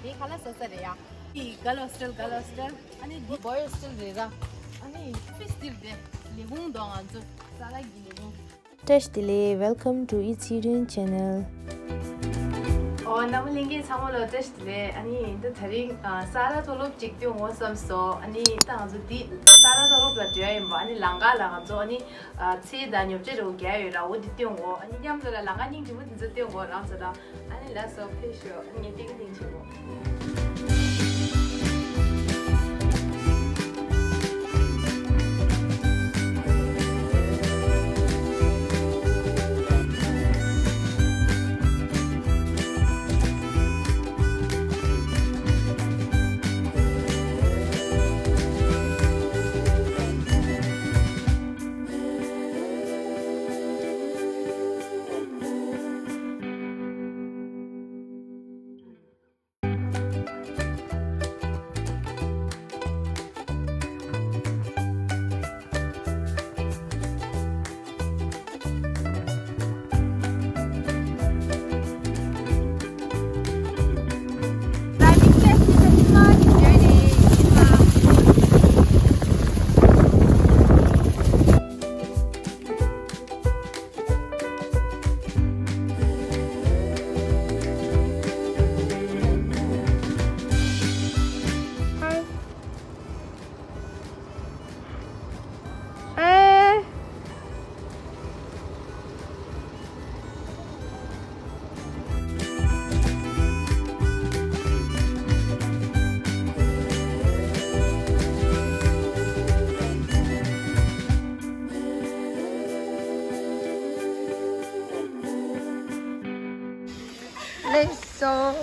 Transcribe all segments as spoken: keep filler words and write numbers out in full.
དེ་ཁ་ལག་ཟ་ས་རེད་ཡ། དེ་Girl Hostel, Girl Hostel། ཨ་ནི་དེ་Boy Hostel རེད་ར། ཨ་ནི་ཨོ་ཕི་སི་འདིར་དེ་ལས་ཁུངས་དང་ང་ཚོ་ས་ལ་གི་ལས་ཁུངས། བཀྲ་ཤིས་བདེ་ལེགས། Welcome to It's Hidden Channel. ཨོ་རྣམ་པ་ལྷན་རྒྱས་ཚང་མ་ལ་བཀྲ་ཤིས་བདེ་ལེགས། ཨ་ནི་འདི་དེ་རིང་ཨ་ས་ར་མཐོ་སློབ་ཅིག་སྟོན་འོང་བསམ་སོང་། ཨ་ནི་ད་ང་ཚོ་འདི་ས་ར་མཐོ་སློབ་ལ་འགྲོ་ཡ་ཡིན་པ། ཨ་ནི་ལམ་ཁ་ལ་ང་ཚོ་ཨ་ནི་ཨ་ཚལ་དང་ཉོ་ཆ་རེ་བ་རྒྱག་ཡོད་ར། འོ་འདི་སྟོན་འོང་། ཨ་ནི་མཉམ་དུ་ལ་ལམ་ཁ་སྙིང་རྗེ་མོ་འདི་ཚོ་སྟོན་འོང་རང་ཚོ་ལ། ཨ་ནི་ལགས་སོ་ཕེབས་ཤོག་ཨ་ནི་ངས་ཏིང་ཏིང་བྱེད་གོ། ལགས་སོ།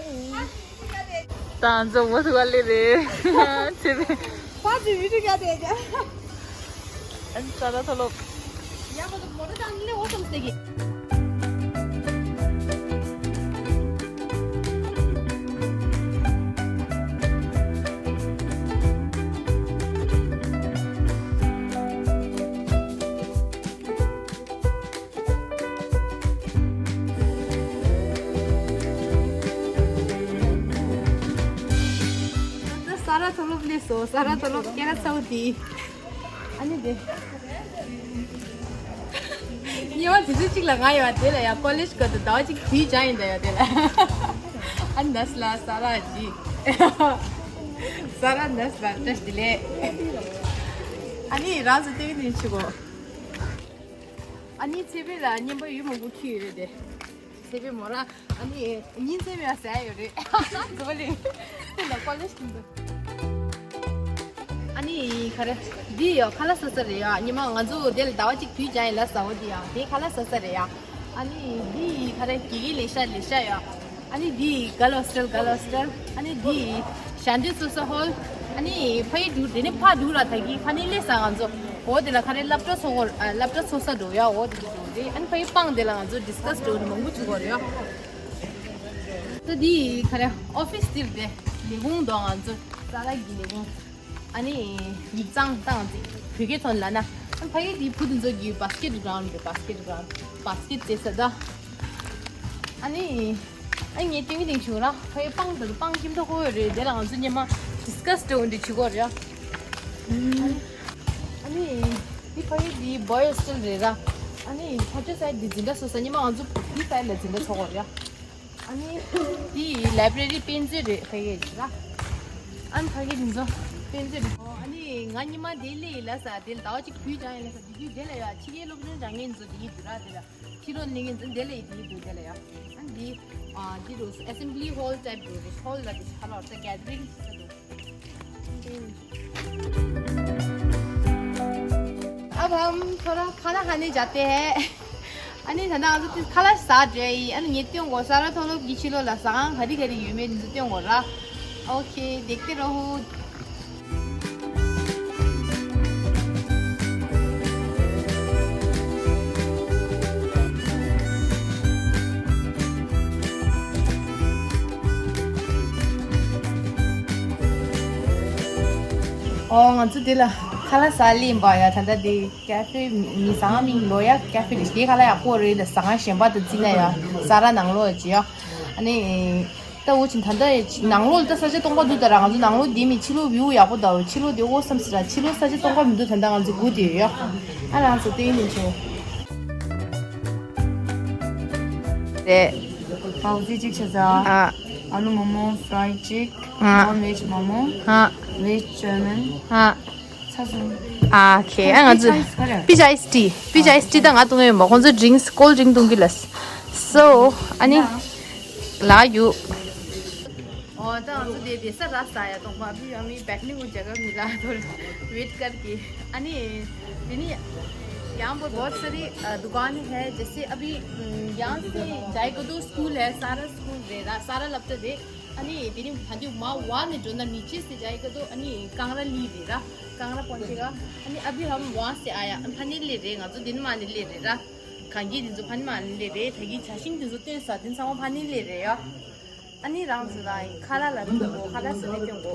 ད་ང་ཚོ་མོ་ཐུག་ག་ལེ་རེད། ཚེ་བེ། ཕ་ཚོའི་བི་ཌིའོ་ག་དེ་ཀྱང་། ཨན་ས་ར་མཐོ་སློབ། ཡ་མོ་ཚོ་མོ་ཊ་དང་ལེ་འོ་སམ་སྟེ་གི། ད་ས་ར་མཐོ་སློབ་སླེབས་སོང་། ས་ར་མཐོ་སློབ་སྐད་གྲགས་ཚ་བོ་དེ། ཨ་ནི་དེ། ཉེ་བ་དུས་ཚོད་གཅིག་ལ་ང་ཡོད་དེ་ལ་ཡ་ཀོ་ལེཇ་སྐབས་དུ་ཟླ་བ་གཅིག་དུས་སྦྱངས་ཡིན་ད་ཡ་དེ་ལ། ཨ་ནི་ནས་ལ་ས་ར་ཅི། ས་ར་ནས་ལ་བཀྲ་ཤིས་བདེ་ལེགས། ཨ་ནི་རང་ཚོ་ལྟོས་གི་ནི་ཆུ་གོ། ཨ་ནི་ཚེ་བེ་ལ་བརྙན་པར་ཡུལ་མང་པོ་ཁྱེར་ཡོད་རེད་དེ། ཚེ་བེ་མོ་ར་ཨ་ནི་ཉིན་མཚན་མེད་ཟ་ཡ་ཡོད་རེད། མགོ་ལེ། དེ་ལ་ཀོ་ལེ་ཞིག་འདུག་ཨ་ནི་ག་རེ། འདི་ཡོ་ཁ་ལག་ཟ་ས་རེད་ཡ། ཉི་མ་ང་ཚོ་དེ་ལ་ཟླ་བ་གཅིག་དུས་སྦྱངས་ཡིན་ལ་ཟ་འོ་འདི་ཡ། དེ་ཁ་ལག་ཟ་ས་རེད་ཡ། ཨ་ནི་འདི་ག་རེ་དགེ་རྒན་ལས་ཤག་ལས་ཤག་ཡ། ཨ་ནི་འདི་Girl Hostel, Girl Hostel། ཨ་ནི་འདི་ཤཱནྟི་སོ་ས་ཧོལ། ཨ་ནི་ཕ་ཡི་འདུག་དེ་ནི་ཕ་འདུག་ར། ད་གི་ཕ་ནི་སླེབས་ས་ང་ཚོ། འོ་དེ་ལ་ག་རེ་སློབ་གྲྭ་ཚོགས་འོ་སློབ་གྲྭ་ཚོགས་ས་འགྲོ་ཡ། འོ་དེ་གི་འགྲོ་རེད། ཨ་ནི་ཕ་ཡི་སྤང་དེ་ལ་ང་ཚོ་ཌི་སི་ཀ་སི་འགྲོ་ནི་མང་པོ་བྱེད་དགོས་རེད་ཡ། ད་འདི་ག་རེ་ཨོ་ཕི་སི་དེར་དེ་ལས་ཁུངས་དང་ང་ཚོ་ས་ལ་གི་ལས་ཁུངས། ཨ་ནི་ཡིག་ཚང་བཏང་ཅིག་བོད་སྐད་ཐོག་ལ་ན། ཨ་ཕ་གི་དེ་བུ་དེ་ཚོ་གི་བྷ་སི་ཀེ་ཊི་གི་རའུན་ཌི་རེད། བྷ་སི་ཀེ་ཊི་གི་རའུན་ཌི། བྷ་སི་ཀེ་ཊི་རྩེ་ས་ད། ཨ་ནི། ཨ་ངས་ཏིང་ཏིང་བྱུང་ར། ཕ་གི་སྤང་དང་སྤང་ཁྱིམ་ཐོག་ཁོ་ཡོད་རེད། དེ་ལ་ང་ཚོ་སྙེ་མ་ཌི་སི་ཀ་སི་འགྲོ་འདི་བྱེད་དགོས་རེད། ཨ་ནི། འདི་ཕ་གི་འདི་བོའི་ཧོ་སི་ཊེལ་རེད་ར། ཨ་ནི་ཕ་ཆོས་སའི་འདི་འཛིན་གྲྭ་སོ་སོ་སྙེ་མ་ང་ཚོ་འདི་སའི་ལ་འཛིན་གྲྭ་ཚོགས་དགོས་རེད། ཨ་ནི། འདི་ལའི་བྷི་རེ་རི་དཔེ་མཛོད་རེད་ཕ་གི་ར། ཨ་ནི་ཕ་གི་འདི་ཚོ་དཔེ་མཛོད་རེད། ཨ་ནི་ང་སྙེ་མ་འདི་སླེབས་ཡིན་ལ་ས་འདི་ལ་ཟླ་བ་གཅིག་དུས་སྦྱངས་ཡིན་ལ་ས་འདི་དུས་འདི་ལ་ཡ་ཕྱི་རྒྱལ་སློབ་སྦྱོང་སྦྱང་མཁན་ཚོ་འདི་གི་འདུག་ར། འདི་ལ་ཕྱི་ལོགས་གནས་མཁན་ཚོ་འདི་ལ་ཡི་འདི་གི་འདུག་འདི་ལ་ཡ། ཨ་ནི་འདི་ཨ་འདི་རུ་ཨེ་སེམ་བྷི་ལི་ཧོལ་ཊའིབ་འདུག་རེད། ཧོལ་ལ་འདི་ཧ་ལོ་ས་གེ་དེ་རིང་ས་འདུག अब हम थोड़ा खाना खाने जाते हैं। ཨ་ནི་ད་ནང་ང་ཚོ་ཁ་ལག་ཟ་འགྲོ་ཡི། ཨ་ནི་ངས་སྟོན་གོ་ས་ར་མཐོ་སློབ་ཀྱི་ཕྱི་ལོགས་ལ་ཟ་ཁང་ག་རེ་ག་རེ་ཡོད་མེད་འདི་ཚོ་སྟོན་གོ་ར། ओके, देखते रहो। ཨོ་ང་ཚོ་འདི་ལ་ཁ་ལག་ཟ་སླེབས་པ་ཡ། ད་ལྟ་འདི་ཀ་ཧྥེ་མི་ཟ་ཁང་མིང་ལོ་ཡ་ཀ་ཧྥེ་རེད། དེ་ཁ་ལག་ཡག་པོ་རེད། ཟ་ཁང་གཞན་པ་དང་བརྩིས་ན་ཡ་ས་ར་ནང་ལོགས་ཡ་ཅི་ཡ། ཨ་ནི་ད་ ད་འོ་ཅིན་ད་ལྟ་ནང་ལོགས་ལ་ད་ས་ཆ་སྟོང་པ་འདུག་ད་ར། ང་ཚོ་ནང་ལོགས་འདི་མི་ཕྱི་ལོགས་བིའུ་ཡག་པོ་ད་འོ་ཕྱི་ལོགས་འདི་འོ་བསམ་སི་ར་ཕྱི་ལོགས་ས་ཆ་སྟོང་པ་མི་འདུག་ད་ལྟ་ང་ཚོ་སྒུག་བསྡད་ཡོད་ཡ། ཨ་རང་ཚོ་བལྟས་ནས་ཆོ། རེད། བའོ་ཙི་གཅིག་བྱས་ཙང་། ཨ། ཨ་ལུ་མོག་མོག་fried chicken། ཨ། non veg མོག་མོག་ཨ། veg chow mein། ཨ། ཚ་གསུམ། ཨ་ཁེ། ཨ་ང་ཚོ་peach ice tea། peach ice tea། peach ice tea་ད་ང་བཏུང་ཡོད་མ། ཁོང་ཚོ་drinks cold drink་བཏུང་གི་ལ། so ཨ་ནི་ལ་ཡུ། और तो हम तो दे दे सर रास्ता आया तो अभी हमें बैठने को जगह मिला तो वेट करके। अनि दिनी यहाँ पर बहुत सारी अ, दुकान है। जैसे अभी अम, यहाँ से जाएगा तो स्कूल है, सारा स्कूल दे रहा, सारा लपट दे। अनि दिनी भाजी माँ वहाँ ने जो ना नीचे से जाएगा तो अनि कांगड़ा ली दे रहा, कांगड़ा पहुँचेगा। अनि अभी हम वहाँ से आया, अनि पानी ले रहे हैं, तो दिन माने ले रहे रहा। खांगी दिन जो पानी माने ले रहे, थगी छाशिंग दिन जो तेरे साथ दिन सामान पानी ले रहे हैं। ཨ་ནི་རང་ཚོ་ལ་ཡིན་ཁ་ལག་ལ་ཐུག་གོ། ཁ་ལག་ཟ་ནས་སྐྱོན་གོ།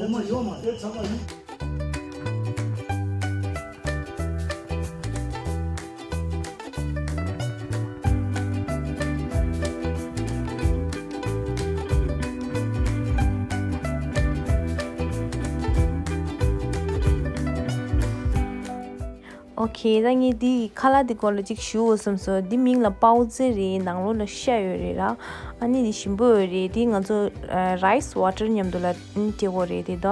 ཨོ་ཁེ། ད་ངས་འདི་ཁ་ལག་འདི་སྐོར་ལ་ཅིག་ཞུའོ་བསམ་སོང་། འདི་མིང་ལ་པའོ་ཙེ་རེད། ནང་ལོགས་ལ་ཤ་ཡོད་རེད་ར། ཨ་ནི་འདི་ཞིམ་པོ་ཡོད་རེད། འདི་ང་ཚོ་ཨ་rice water་མཉམ་དུ་ལ་ཨ་ནི་སྤྲད་དགོས་རེད། དེ་དག་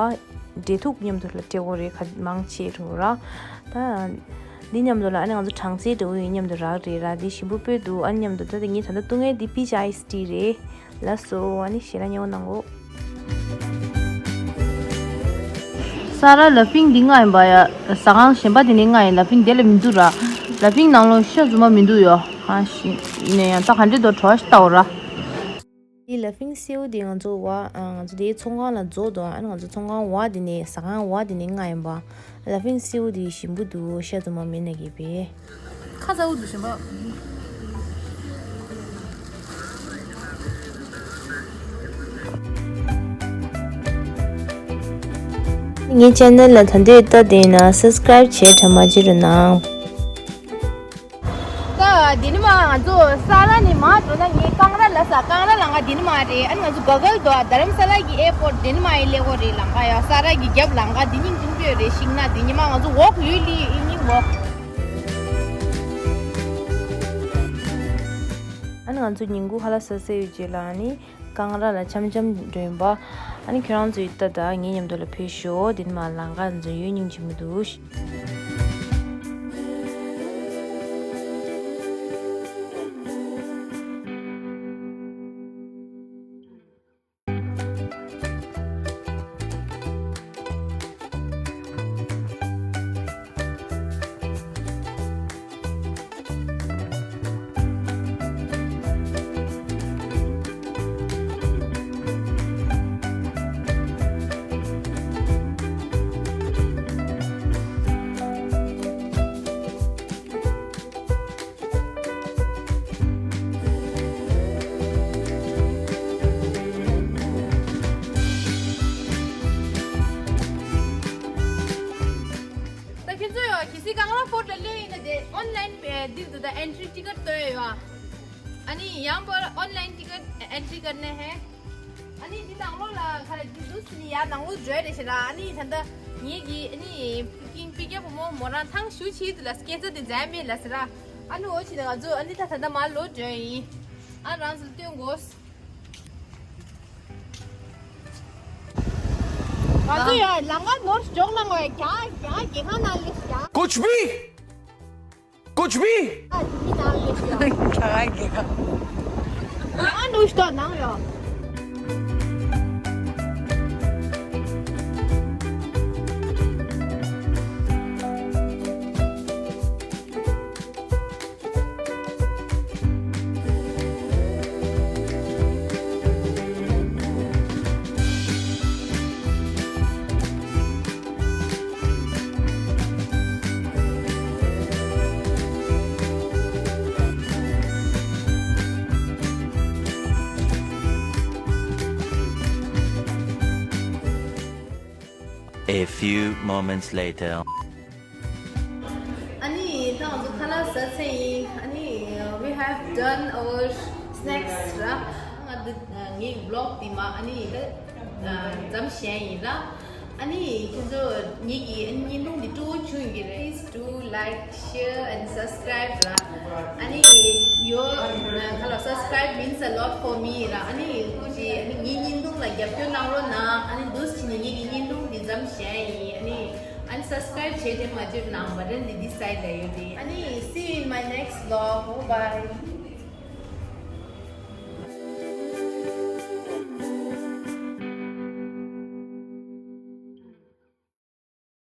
འབྲས་ཐུག་མཉམ་དུ་ལ་སྤྲད་དགོས་རེད། ཁ་མང་ཆེ་རུ་ར། ད་འདི་མཉམ་དུ་ལ་ཨ་ནི་ང་ཚོ་སྦྲང་རྩིའི་འདྲ་བོ་ཡིན་མཉམ་དུ་རག་རེད་ར། འདི་ཞིམ་པོ་དཔེ་འདུག་ཨ་ནི་མཉམ་དུ་ད་ལྟ་ངས་ད་ལྟ་བཏུང་མཁན་འདི་peach ice tea་རེད། ལགས་སོ། ཨ་ནི་ཞེ་ལ་ཉོ་གནང་གོ། ས་ར་ལ་ཕིང་འདི་ལྔ་ཡིན་པ་ཡ། ཟ་ཁང་གཞན་པ་དེ་ནས་ལྔ་ཡིན། ལ་ཕིང་དེ་ལ་མི་འདུག་ར། ལ་ཕིང་ནང་ལོ་ཤ་རྫུན་མ་མི་འདུག་ཡོ། ཧ་ཤི། ཡིན་ན་ཡང་ད་ག་འདྲེ་དོ་གྲོ་ཤི་ལྟ་འོ་ར། འདི་ལ་ཕིང་སེའུ་དེ་ང་ཚོ་བ་ང་ཚོ་དེའི་ཚོང་ཁང་ལ་རྫོགས་འདུག་ཨ་ནི་ང་ཚོ་ཚོང་ཁང་བ་དེ་ནས་ཟ་ཁང་བ་དེ་ནས་ལྔ་ཡིན་པ། ལ་ཕིང་སེའུ་དེ་ཞིམ་པོ་འདུག་ཤ་རྫུན་མ་མེད་ན་གི་པས། ཁ་ཚ་བོ་འདུག་ཞེན་པ། ངའི་channel་ལ་ད་འདོད་ལྟ་དེ་ན་subscribe་བྱས་དྲ་མ་བརྗེད་རུ་གནང་། ད་དེ་ནི་མ་ང་ཚོ་ས་ར་ནས་མ་འགྲོ་ན་ངའི་ཀང་ར་ལ་ས་ཀང་ར་ལ་ང་དེ་ནི་མ་རེད། ཨ་ནི་ང་ཚོ་ག་གལ་དོ་རྡ་རམ་ས་ལ་གི་airport་དེ་ནི་མ་ཡི་ལེ་གོ་རེད། ལང་ཀ་ཡ་ས་ར་གི་རྒྱབ་ལང་ཀ་དེ་ཉིན་ཅུང་པོ་རེད། ཤིང་ན་དེ་ཉི་མ་ང་ཚོ་walk་ཡོད་ལི་ཨི་ཉིན་walk། ཨ་ནི་ང་ཚོ་ཉིན་གུང་ཧ་ལ་ས་སེ་ཡོད་རྗེས་ལ་ཨ་ནི་ཀང་ར་ལ་འཆམ་འཆམ་འགྲོ་ཡིན་པ། ཨ་ནི་ཁྱོད་རང་ཚོ་ཡིད་ལྟ་ད་ངའི་མཉམ་དུ་ལ་ཕེབས་ཤོག་དེ་ནི་མ་ལང་ཀ་ཚོ་ཡོད་སྙིང་རྗེ་མོ་འདུག་ད་ཁྱེད་ཚོ་ཡོད་གལ་སྲིད་ཀང་ར་ཕོར་ལ་སླེབས་ཡིན་ན་དེ་online་འདིར་འདུག་ད་entry ticket་སྟོན་ཡོད། ཨ་ནི་ཡང་པར་online ticket entry་करना है། ཨ་ནི་འདི་ནང་ལོགས་ལ་ཁ་ར་འདི་འདུག་སི་ནི་ཡ་ནང་ལོགས་འགྲོ་རེད་ཤེ་ལ། ཨ་ནི་ད་ལྟ་ངེད་ཀྱི་ཨ་ནི་ཕི་ཀིང་པི་ཀེ་བུ་མོ་མོ་རང་ཐང་ཞུ་ཆེད་དུ་ལ་སྐད་ཆ་དེ་མཛད་མེད་ལ་ཟེར་ར། ཨ་ནི་འོ་ཆེ་ད་ང་ཚོ་ཨ་ནི་ད་ད་ལྟ་མ་ལོག་འགྲོ་ཡིན། ཨ་རང་ཚོ་སྟོན་དགོས། ང་ཚོ་ཡ་ལང་ཀ་ནོར་འཇོག་ལ་ངོ་ཡ་རྒྱ་རྒྱ་རྒྱལ་ཁང་ནང་ལས་རྒྱ། कुछ भी कुछ भी A few moments later. ཨ་ནི་ད་ང་ཚོ་ཁ་ལག་ཟ་ཚར་ཡིན། ཨ་ནི་we have done our snacks ར། ང་འདི་ ངའི་vlog་དེ་མ་ཨ་ནི་ད་མཚམས་བཞག་ཡིན་ལ། ཨ་ནི་ཁྱོད་ཚོ་ངེད་ཀྱི་ཨ་ནི་བརྙན་ཐུང་འདི་སྤྲོ་བོ་བྱུང་ཡོད་ཀྱི་རེད། Please do like, share and subscribe ར། ཨ་ནི་your ཁ་ལ་subscribe means a lot for me ར། ཨ་ནི་ཁོང་གི་ཨ་ནི་ངའི་བརྙན་ཐུང་ལ་རྒྱབ་སྐྱོར་གནང་རོགས་གནང་། ཨ་ནི་འདུག་སེ་བྱས་ནས་ངེད་ཀྱི་བརྙན་ཐུང་འདི་མཚམས་བཞག་ཡིན། ཨ་ནི་ཨ་ནི་subscribe་བྱས་ཏེ་མ་བརྗེད་གནང་། button་འདི་འདི་side་ལ་ཡོད་རེད། ཨ་ནི see you in my next vlog. Bye bye.